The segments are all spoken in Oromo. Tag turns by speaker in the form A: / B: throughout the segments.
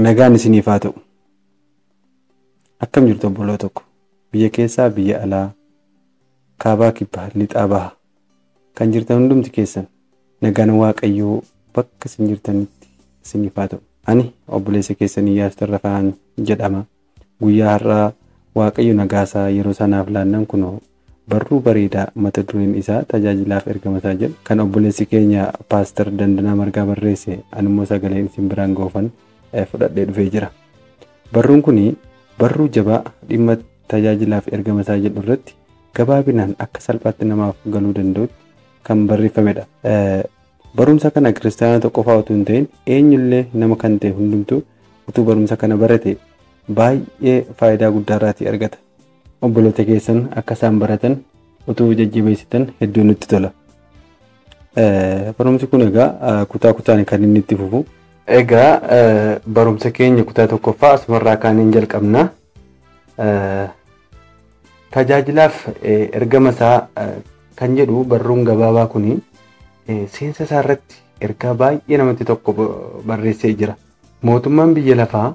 A: Nagaan isiniif haa ta'u. Akkam jirtu obboloo tokko biyya keessaa biyya alaa kaabaa kibbaa lixaa baha kan jirtan hundumti keessan nagaan Waaqayyoo bakka isin jirtanitti isiniif haa ta'u. Ani obboleessa keessan Iyyaas Tarrafaan jedhama. Guyyaa har'aa Waaqayyo nagaasaa yeroo sanaaf laannan kunoo barruu bareedaa mata dureen isaa tajaajilaaf ergamasaa jedhu kan obboleessi keenya Paaster Dandanaa Margaa barreesse animmoo sagaleen isin biraan goofan fudhadhee dhufee jira. Barruun kun barruu jabaa dhimma tajaajilaaf ergamasaa jedhu irratti gabaabinaan akka salphaatti namaaf galuu danda'utti kan barreeffamedha. Barumsa kana kiristaanota qofaa utuu hin ta'in eenyullee nama kan ta'e hundumtuu utuu barumsa kana barate baay'ee faayidaa guddaa irraatii argata. Obboloota keessan akka isaan baratan utuu jajjabeessitan hedduu nutti tola. Barumsi kun egaa kutaa kutaan kan inni itti fufu. Egaa barumsa keenya kutaa tokkoffaa asumarraa kaaniin jalqabna. Tajaajilaaf ergama isaa kan jedhu barruun gabaabaa kuni seensa isaa irratti ergaa baay'ee namatti tokko barreessee jira. Mootummaan biyya lafaa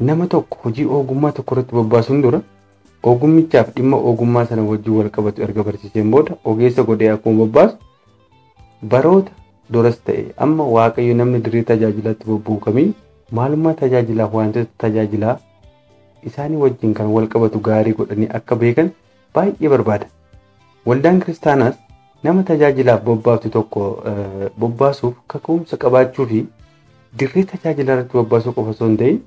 A: nama tokko hojii ogummaa tokko irratti bobbaasuun dura ogummichaaf dhimma ogummaa sana wajjin wal qabatu erga barsiiseen booda ogeessa godhee akkuma bobbaasu baroota duras ta'e amma Waaqayyo namni dirree tajaajilaatti bobba'u kamii maalummaa tajaajilaaf wantoota tajaajilaa isaanii wajjin kan wal qabatu gaarii godhanii akka beekan baay'ee barbaada. Waldaan kiristaanaas nama tajaajilaaf bobbaaftu tokko bobbaasuuf kaka'umsa qabaachuu fi dirree tajaajilaa irratti bobbaasuu qofa osoo hin ta'in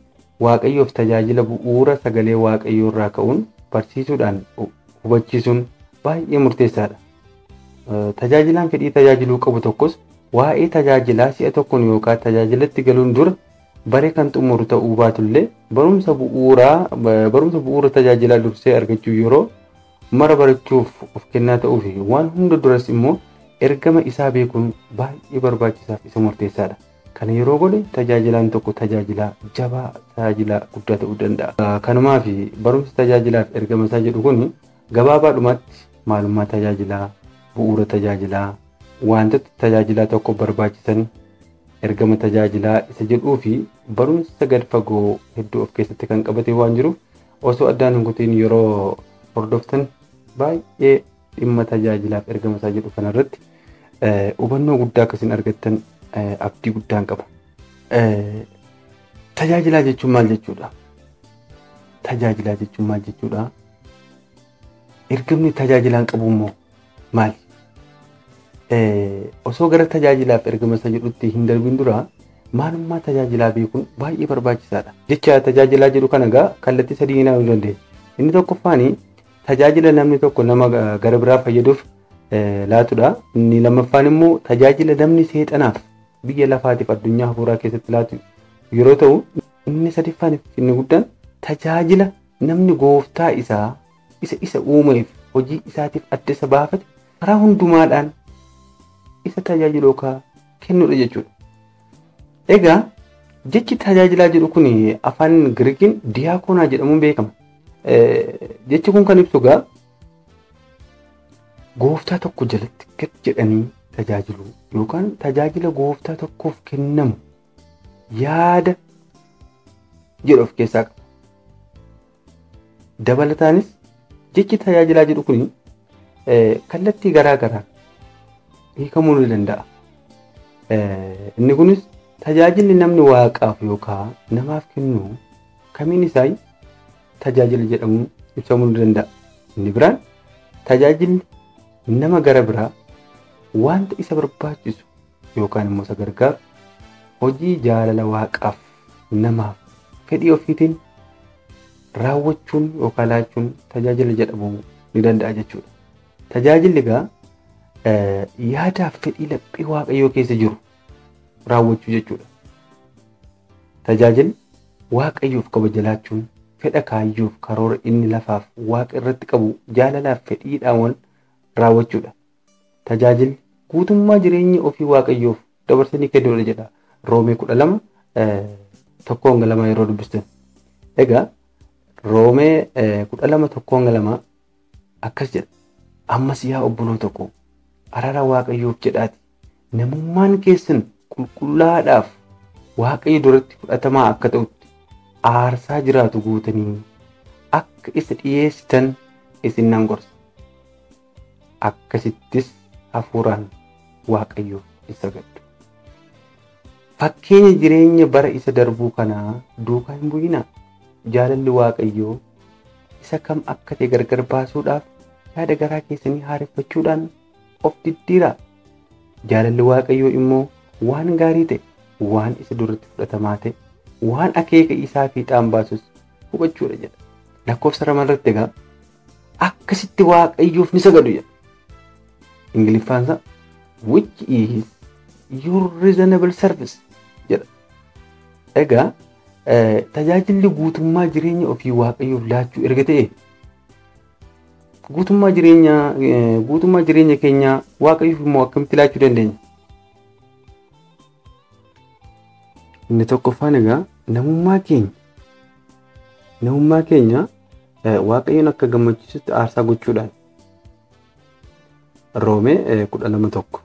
A: Waaqayyoof tajaajila bu'uura sagalee Waaqayyoo irraa ka'uun barsiisuudhaan hubachiisuun baay'ee murteessaadha. Tajaajilaan fedhii tajaajiluu qabu tokkos waa'ee tajaajilaa si'a tokkoon yookaan tajaajilatti galuun dura bare kan xumuru ta'uu baatullee barumsa bu'uura tajaajilaa dursee argachuu yeroo mara barachuuf of kennaa ta'uu fi waan hunda duras immoo ergama isaa beekuun baay'ee barbaachisaaf isa murteessaadha. Kana yeroo godhe tajaajilaan tokko tajaajilaa jabaa tajaajilaa guddaa ta'uu danda'a. Kanumaa fi barumsi tajaajilaaf ergama isaa jedhu kun gabaabaadhumatti maalummaa tajaajilaa, bu'uura tajaajilaa, wantoota tajaajilaa tokko barbaachisan, ergama tajaajilaa isa jedhuu fi barumsa gad fagoo hedduu of keessatti kan qabate waan jiruuf osoo addaan hin kutiin yeroo hordoftan baay'ee dhimma tajaajilaaf ergama isaa jedhu kanarratti hubannoo guddaa akkasiin argattan abdii guddaan qaba. Tajaajilaa jechuun maal jechuudha? Tajaajilaa jechuun maal jechuudha? Ergamni tajaajilaan qabu immoo maali? Osoo gara tajaajilaaf ergama isaa jedhutti hin darbin dura maalummaa tajaajilaa beekuun baay'ee barbaachisaadha. Jecha tajaajilaa jedhu kana egaa kallattii sadii ilaaluu dandeenya. Inni tokkoffaan tajaajila namni tokko nama gara biraa fayyaduuf laatudha. Inni lammaffaan immoo tajaajila namni seexanaaf biyya lafaatiif addunyaa hafuuraa keessatti laatu yeroo ta'u, inni sadaffaan inni guddaan tajaajila namni gooftaa isaa isa uumeef hojii isaatiif adda isa baafate karaa hundumaadhaan isa tajaajilu yookaan kennudha jechuudha. Egaa jechi tajaajilaa jedhu kun afaan Giriikiin diyaakoonaa jedhamuun beekama. Jechi kun kan ibsu egaa gooftaa tokko jalatti gad jedhanii tajaajiluu yookaan tajaajila gooftaa tokkoof kennamu yaada jedhu of keessaa qaba. Dabalataanis jechi tajaajilaa jedhu kun kallattii garaa garaa hiikamuu ni danda'a. Inni kunis tajaajilli namni waaqaaf yookaan namaaf kennu kamiin isaa tajaajila jedhamuun ibsamuu ni danda'a. Inni biraan tajaajilli nama gara biraa wanta isa barbaachisu yookaan immoo isa gargaaru hojii jaalala waaqaaf namaaf fedhii ofiitiin raawwachuun yookaan laachuun tajaajila jedhamuu ni danda'a jechuudha. Tajaajilli egaa yaadaaf fedhii laphee Waaqayyoo keessa jiru raawwachuu jechuudha. Tajaajilli Waaqayyoof kabaja laachuun fedha kaayyoof karoora inni lafaaf waaqa irratti qabu jaalalaaf fedhiidhaan raawwachuudha. Tajaajilli guutummaa jireenya ofii Waaqayyoof dabarsanii kennuudha jedha. Roomee 12 1-2 yeroo dubbistan. Egaa Roomee 12 1-2 akkas jedha. Ammas yaa obboloota koo araara Waaqayyoof jedhaati namummaan keessan qulqullaadhaaf Waaqayyo duratti fudhatamaa akka ta'utti aarsaa jiraatu guutanii akka isa dhiyeessitan isin nan gorsa. Akkasittis hafuuraan Waaqayyoof in sagaddu. Fakkeenya jireenya bara isa darbuu kanaa duukaa hin bu'inaa. Jaalalli Waaqayyoo isa kam akka ta'e gargar baasuudhaaf yaada garaa keessanii haareffachuudhaan of diddiiraa. Jaalalli Waaqayyoo immoo waan gaarii ta'e, waan isa duratti fudhatamaa ta'e, waan akeeka isaa fiixaan baasus hubachuudha jedha. Lakkoofsa lama irratti egaa akkasitti Waaqayyoof ni sagadu jedha. Ingiliffaan isaa which is your reasonable service jedha. Egaa tajaajilli guutummaa jireenya ofii Waaqayyoof laachuu erga ta'e guutummaa jireenya keenyaa Waaqayyoof immoo akkamitti laachuu dandeenya? Inni tokkoffaan egaa namummaa keenya Waaqayyoon akka gammachiisutti aarsaa gochuudhaan. Roomee 12:1,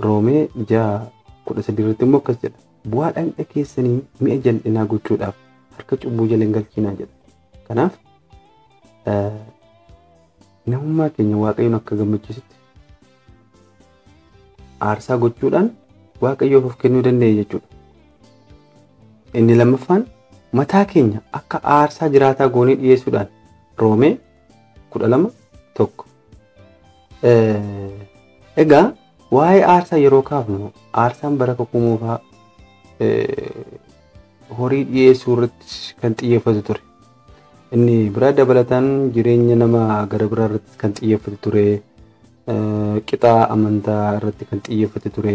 A: Roomee 6:13 irratti immoo akkas jedha. Bu'aa dhaqna keessanii mi'a jal'inaa gochuudhaaf harka cubbuu jala hin galchinaa jedha. Kanaaf namummaa keenya Waaqayyoon akka gammachiisutti aarsaa gochuudhaan Waaqayyoof of kennuu dandeenya jechuudha. Inni lammaffaan mataa keenya akka aarsaa jiraataa goonee dhiyeessuudhaan Roomee 12:1. Egaa waa'ee aarsaa yeroo kaafnu aarsaan bara kakuu moofaa horii dhiyeessuu irratti kan xiyyeeffatu ture. Inni biraa dabalataan jireenya nama gara biraa irratti kan xiyyeeffatu ture. Qixaa amantaa irratti kan xiyyeeffatu ture.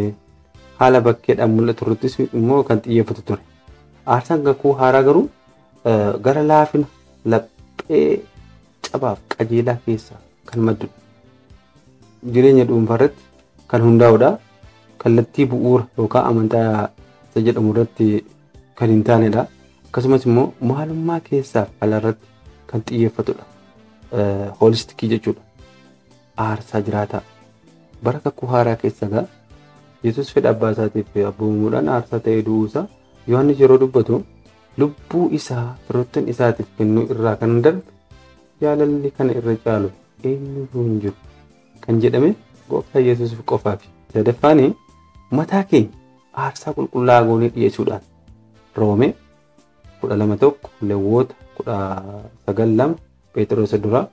A: Haala bakkeedhaan mul'atu irrattis immoo kan xiyyeeffatu ture. Aarsaan kakuu haaraa garuu gara laafina laphee cabaaf qajeelaa keessaa kan maddudha. Jireenya dhuunfaa irratti kan hundaa'udha. Kallattii bu'uura yookaan amantaa isa jedhamu irratti kan hin taanedha. Akkasumas immoo maalummaa keessaaf ala irratti kan xiyyeeffatudha. Hoolistikii jechuudha. Aarsaa jiraataa. Bara kakuu haaraa keessa egaa Yesuus fedha abbaa isaatiif abboomamuudhaan aarsaa ta'ee du'uu isaa Yohaannis yeroo dubbatu lubbuu isaa firoottan isaatiif kennuu irraa kan darbe jaalalli kana irra caalu eenyuyyuu hin jiru kan jedhame gooftaa Yesuus qofaafi. Sadaffaan mataa keenya aarsaa qulqullaa'aa goonee dhiyeessuudhaan Roomee 12:1, Lewwota 19:2, Phexros duraa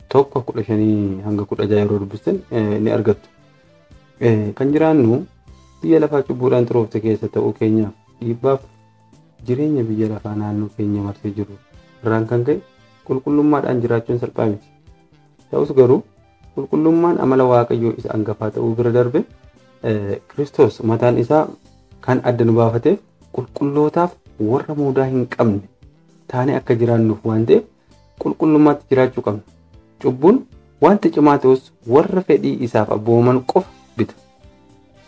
A: 1:15-16 yeroo dubbistan ni argattu. Kan jiraannu biyya lafaa cubbuudhaan xuroofte keessa ta'uu keenyaaf dhiibbaaf jireenya biyya lafaa naannoo keenya marsee jiru irraan kan ka'e qulqullummaadhaan jiraachuun salphaa miti. Ta'us garuu qulqullummaan amala Waaqayyoo isa hangafaa ta'uu bira darbe Kiristoos mataan isaa kan adda nu baafateef qulqullootaaf warra mudaa hin qabne taanee akka jiraannuuf waan ta'eef qulqullummaatti jiraachuu qabna. Cubbuun wanta cimaa ta'us warra fedhii isaaf abboomaman qofa bita.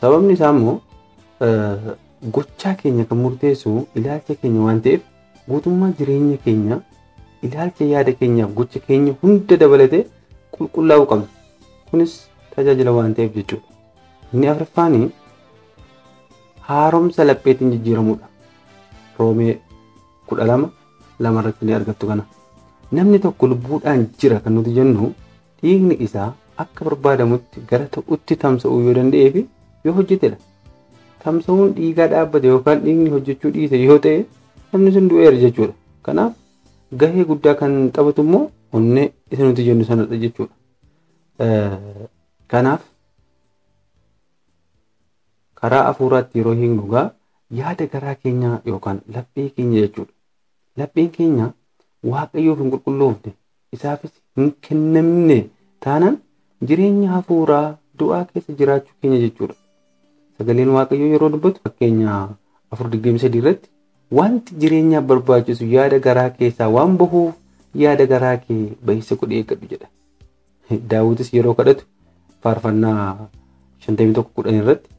A: Sababni isaa immoo gochaa keenya kan murteessu ilaalcha keenya waan ta'eef guutummaa jireenya keenya ilaalcha yaada keenyaaf gocha keenya hunda dabalatee qulqullaa'uu qabna. Kunis tajaajila waan ta'eef jechuudha. Inni afuraffaan haaromsa lapheetiin jijjiiramuudha. Roomee 12:2 irratti ni argattu kana. Namni tokko lubbuudhaan jira kan nuti jennu dhiigni isaa akka barbaadamutti gara ta'utti tamsa'uu yoo danda'ee fi yoo hojjetedha. Tamsa'uun dhiigaa dhaabbate yookaan dhiigni hojjechuu dhiise yoo ta'e namni sun du'eera jechuudha. Kanaaf gahee guddaa kan taphatu immoo onnee isa nuti jennu sanadha jechuudha. Kanaaf karaa hafuuraatti yeroo hiiknu egaa yaada garaa keenyaa yookaan laphee keenya jechuudha. Lapheen keenya Waaqayyoof hin qulqulloofne isaafis hin kennamne taanaan jireenya hafuuraa du'aa keessa jiraachuu keenya jechuudha. Sagaleen Waaqayyoo yeroo dubbatu fakkeenya 4:23 irratti wanti jireenyaaf barbaachisu yaada garaa keessaa waan bahuuf yaada garaa kee baay'isa godhee eeggadhu jedha. Daawitis yeroo kadhatu faarfannaa 51:10 irratti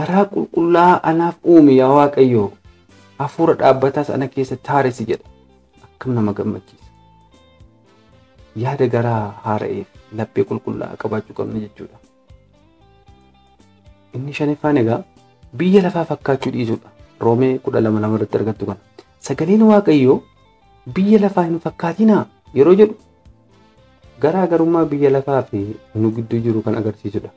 A: garaa qulqullaa'aa anaaf uumi yaa Waaqayyoo hafuura dhaabbataas ana keessa taarisi jedha. Akkam nama gammachiisa. Yaada garaa haara'eef laphee qulqullaa'aa qabaachuu qabna jechuudha. Inni shanaffaan egaa biyya lafaa fakkaachuu dhiisuudha. Roomee 12:2 irratti argattu kana. Sagaleen Waaqayyoo biyya lafaa hin fakkaatinaa yeroo jedhu garaagarummaa biyya lafaa fi nu gidduu jiru kan agarsiisudha.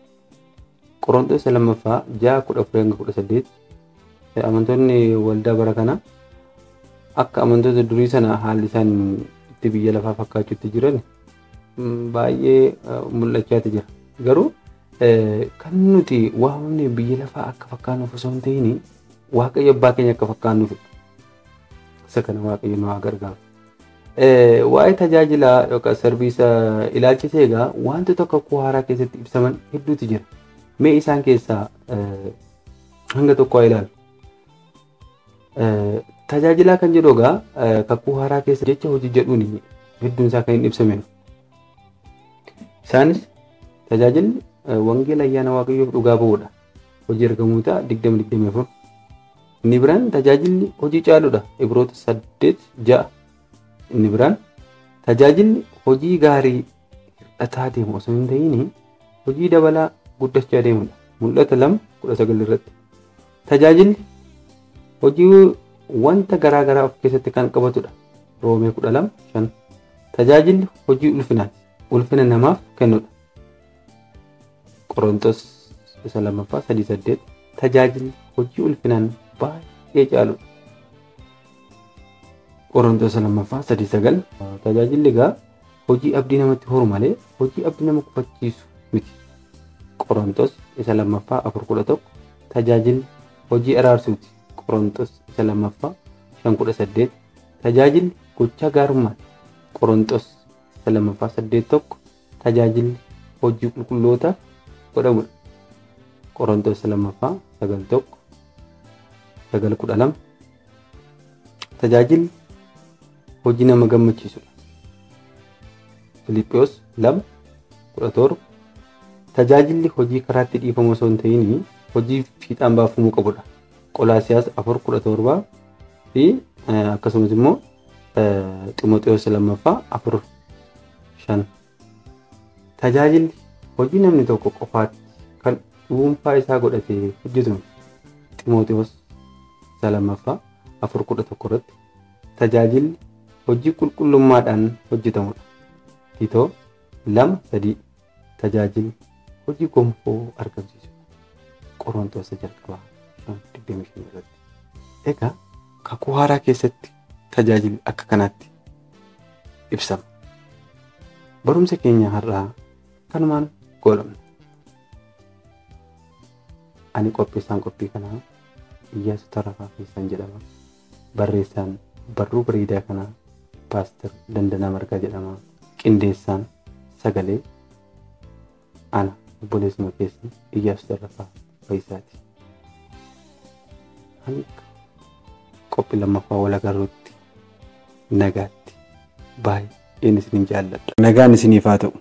A: Qorontoos lammaffaa 6:14-18 amantoonni waldaa bara kana akka amantoota durii sana haalli isaan itti biyya lafaa fakkaachuutti jiran baay'ee mul'achaati jira. Garuu kan nuti waamamne biyya lafaa akka fakkaannuuf osoo hin ta'in Waaqayyo abbaa keenya akka fakkaannuufidha. Isa kana Waaqayyo nu haa gargaaru. Waa'ee tajaajilaa yookaan sarbiisa ilaalchisee egaa wantoota kakuu haaraa keessatti ibsaman hedduutu jira. Mee isaan keessaa hanga tokko haa ilaallu. Tajaajilaa kan jedhu egaa kakuu haaraa keessa jecha hojii jedhuun hedduun isaa kan hin ibsamne. Isaanis tajaajilli wangeela ayyaana Waaqayyoof dhugaa ba'uudha. Hojii ergamootaa 20:24. Inni biraan tajaajilli hojii caaluudha. Ibroota 8:6. Inni biraan tajaajilli hojii gaarii hir'ataa deemu osoo hin ta'in hojii dabalaa guddachaa deemudha. Mul'ata 2:19 irratti. Tajaajilli hojii wanta garaa garaa of keessatti kan qabatudha. Roomee 12:5. Tajaajilli hojii ulfinaati. Ulfina namaaf kennudha. Qorontos isa lammaffaa 3:8. Tajaajilli hojii ulfinaan baay'ee caaludha. Qorontos lammaffaa 3:9. Tajaajilli egaa hojii abdii namatti horu malee hojii abdii nama kufachiisu miti. Qorontos isa lammaffaa 4:11. Tajaajilli hojii araarsuuti. Qorontos isa lammaffaa 5:18. Tajaajilli gochaa gaarummaati. Qorontos isa lammaffaa 8:1. Tajaajilli hojii qulqullootaaf godhamudha. Qorontos isa lammaffaa 9:1 9:12. Tajaajilli hojii nama gammachiisudha. Filiippiyoos 2:17. Tajaajilli hojii karaatti dhiifamu osoo hin ta'in hojii fiixaan baafamuu qabudha. Qolaasiyaas 4:17 fi akkasumas immoo Ximotewos lammaffaa 4:5. Tajaajilli hojii namni tokko qofaatti kan dhuunfaa isaa godhatee hojjetu miti. Ximotewos lammaffaa 4:11 irratti tajaajilli hojii qulqullummaadhaan hojjetamudha. Tiitoo 2:3. Tajaajilli hojii gonfoo argamsiisudha. Qorontos jalqabaa 5:25 irratti. Egaa kakuu haaraa keessatti tajaajilli akka kanaatti ibsama. Barumsa keenya har'aa kanumaan goolabna. Ani qopheessaan qophii kanaa Iyyaasuu Tarrafaa Keessan jedhama. Barreessaan barruu bareedaa kanaa Paaster Dandanaa Margaa jedhama. Qindeessaan sagalee ana obboleessuma keessan Iyyaasuu Tarrafaa Fayyisaati. Hanga qophii lammaffaa wal agarruutti nagaatti baay'een isinin jaalladha. Nagaan isiniif haa ta'u.